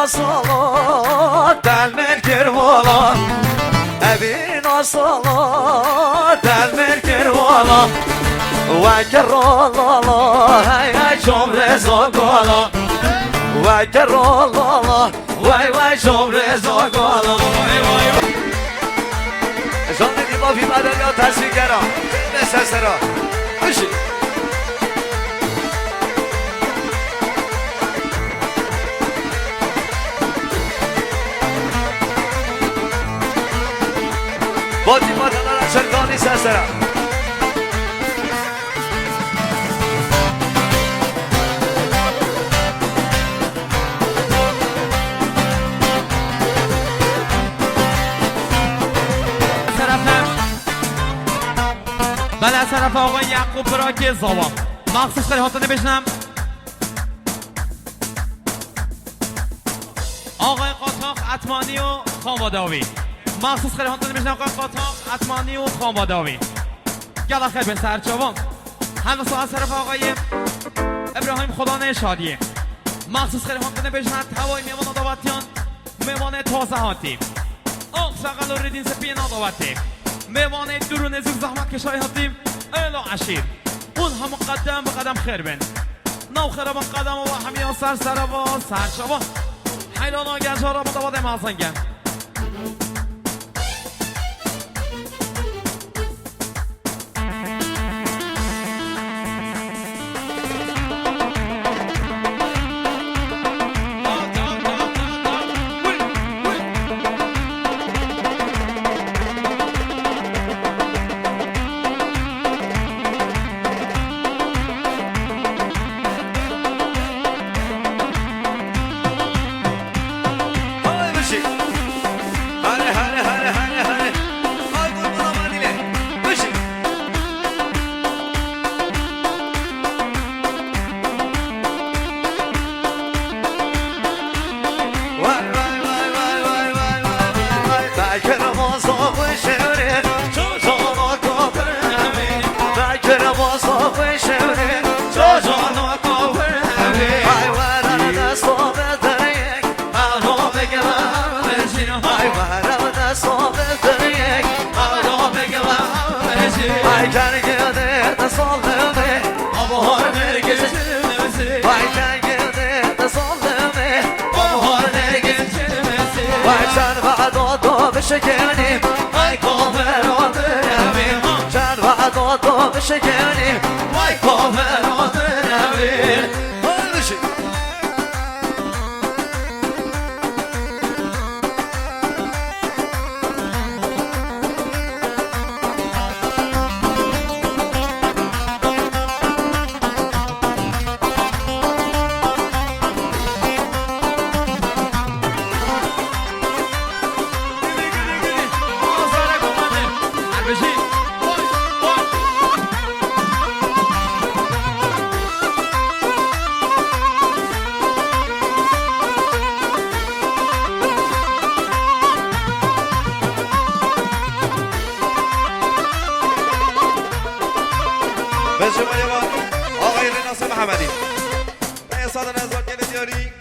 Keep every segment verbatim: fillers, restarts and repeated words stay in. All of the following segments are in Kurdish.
Solo, delmir kir wala. Evîna solo, delmir kir wala. Weke rolala, hey, hey, şom rezo gola. Weke rolala, vay, vay, şom rezo gola. Vay, vay, vay. Janê dîva vî medalya tesîgera. Têbe sesera. Bişî. Fatîma Delara Çerkanî ser sera. Şerefem. Bela şerefa oxê Yaqûb Birakê Zawa. Maxsus xêrhatinê bêjinem. Oxê Qotox Etmanî û xanvada wî. Maxsus xêrhatinê bêjinem oxê Qotox Etmanî û xanvada wî. Gela xêr bin ser çavan. Hemî saha şerefa oxê Îbrahîm Xudanê Şadiyê. Maxsus xêrhatinê bêjinem tevayî mêvana dawetiyan. Mêvanê taze hatî. Ox şaxal û rêdîn spiyê nadawetê. Mêvanê dûr û nêzîk zehmet keşayî hatî. Êlo eşîr. Hûn hemû qedem bi qedem xêr bin. Nav xêra bin qedema we hemiya ser sera ve ser çava. Heylana gejara bi dawatê mezin gen. Hale bişî. Hale, hale, hale, hale, hale. Ay, kurban aman ile. Bişî. Vay, vay, vay. Bekir bozo xwe şewrê, çocuğunu kofir evi. Bekir bozo xwe şewrê, çocuğunu kofir evi. Ay, were destê bidiriyek, alo bigire. Ay, were destê bidiriyek, alo bigire. Ay, kergê de salleme, abhar nergis. Ay, kergê de salleme, abhar nergis. Vay çerva dodo bişkenî, ay kovero derevî. Çerva dodo bişkenî, vay kovero derevî. Hadi şey. Bejê malê wan, Axayê Rênasê Mihemedî. Ê, sadan ez vakê diyarî.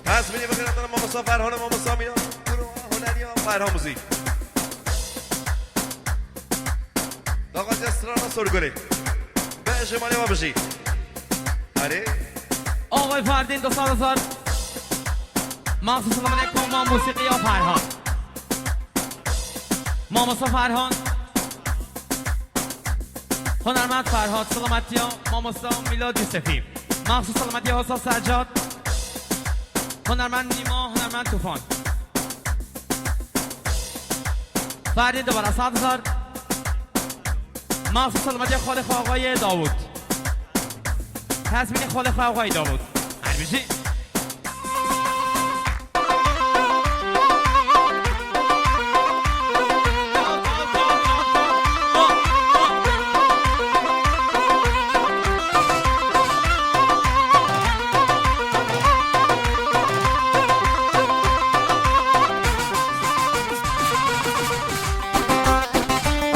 Tezmînî bixîretana mamosta Ferhan û mamosta Mîna. Gurûha huneriya Ferhan Muzîk. Daxwaziya strana Sorgulê. Bejê malê wan bijî. Erê. Axayê Ferdîn du sed hezar. Maxsus selamet koma musîqiya Ferhan. Mamosta Ferhan. Hunermend Ferhat, selametiya mamosta Mîlad Yusefî. Maxsus selametiya Hosa Secad. Hunermend Nîma, hunermend Tufan. Ferdîn dubara sed hezar. Maxsus selametiya xalê xwe Axayê Dawûd. Tezmînê xalê xwe Axayê Dawûd. Her bijî.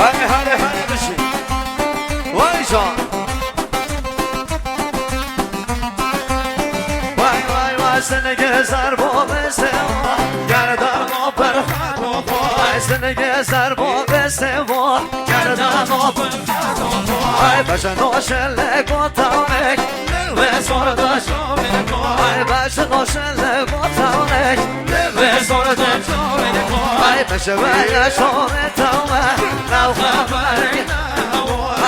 Hadi, hadi, hadi, bişi. Vay can. Vay, vay, vay, Sinigê zer bo vê sêwa, gerdano berxano xwe. Ay sinigê zer bo vê sêwa, gerdano berxano xwe. Ay beşino şele gotanek, vê sor da şovê xwe. Ay beşino şele gotanek, vê sor da şovê xwe. Ay beşevaya şovê tawe, nav xeberek.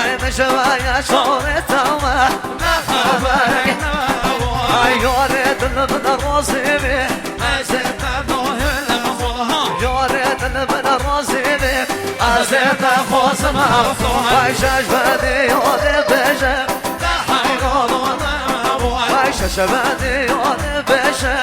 Ay beşevaya şovê tawe. Ay yarê dil min razî bî, ez ê te dohêlim xwe. Yarê dil min razî bî, ez ê te xwazim xwe. Ay şeş bedî yarê bêje, te heyranim xwe. Ay şeş bedî yarê bêje,